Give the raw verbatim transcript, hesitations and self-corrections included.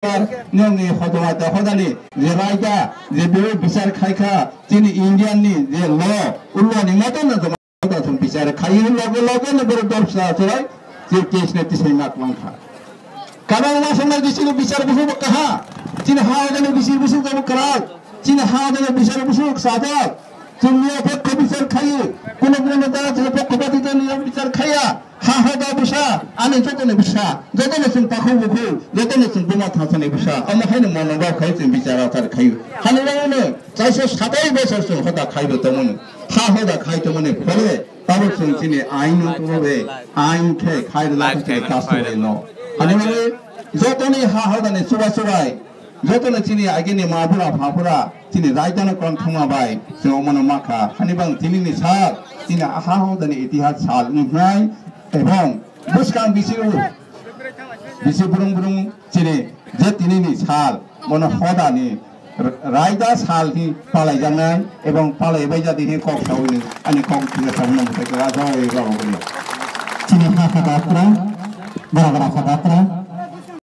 Niyomni hodoma ta hodani je raida je bero bichar khaikha chini Indian ni je law, ulo ni moto no joma hoda thum bichar khai loge loge no bero dor sa chwrai je case ne tisai mak langkha. Kabang ma songna bichar bichar busu kaha, chini ha hodani bichar busu kabu karak, chini ha hodani bichar busu sajak. Chwng miya pokho bichar khaio, kuno kuno da chwng pokho badi da niya bichar khaya. Ha ha da bisa, ani joto ni bisa, joto ni chwng takhuk bukhuk, joto ni chwng buma thasa ni bisa. Omo hai ni mono rok khai chwng bichar athar khaio. Hani rok no chaisa satai bosor chwng hoda khaibo tongmani. Ha hoda khai tongmani phole, tabuk chwng chini ain no tubo be, ain khe khai rwna khe chini kasto le no. Hani rok joto ni ha hoda ni chuba chubai, jotono chini agini ma bura pha bura chini raidano kwrwng thangma bai chwng omono makha. Hani bang tinini sal chini aha hodani itihas sal wngnai ebong bwskang bisi u bisi burung burung chini je tinini sal mono hodani r-, raida sal hi palaijaknai ebong palaibai jadi hi kok sawi ni ani kok thwiga sawi nang thai kra jai rok ni. Chini ha kha datra, bara bara kha datra.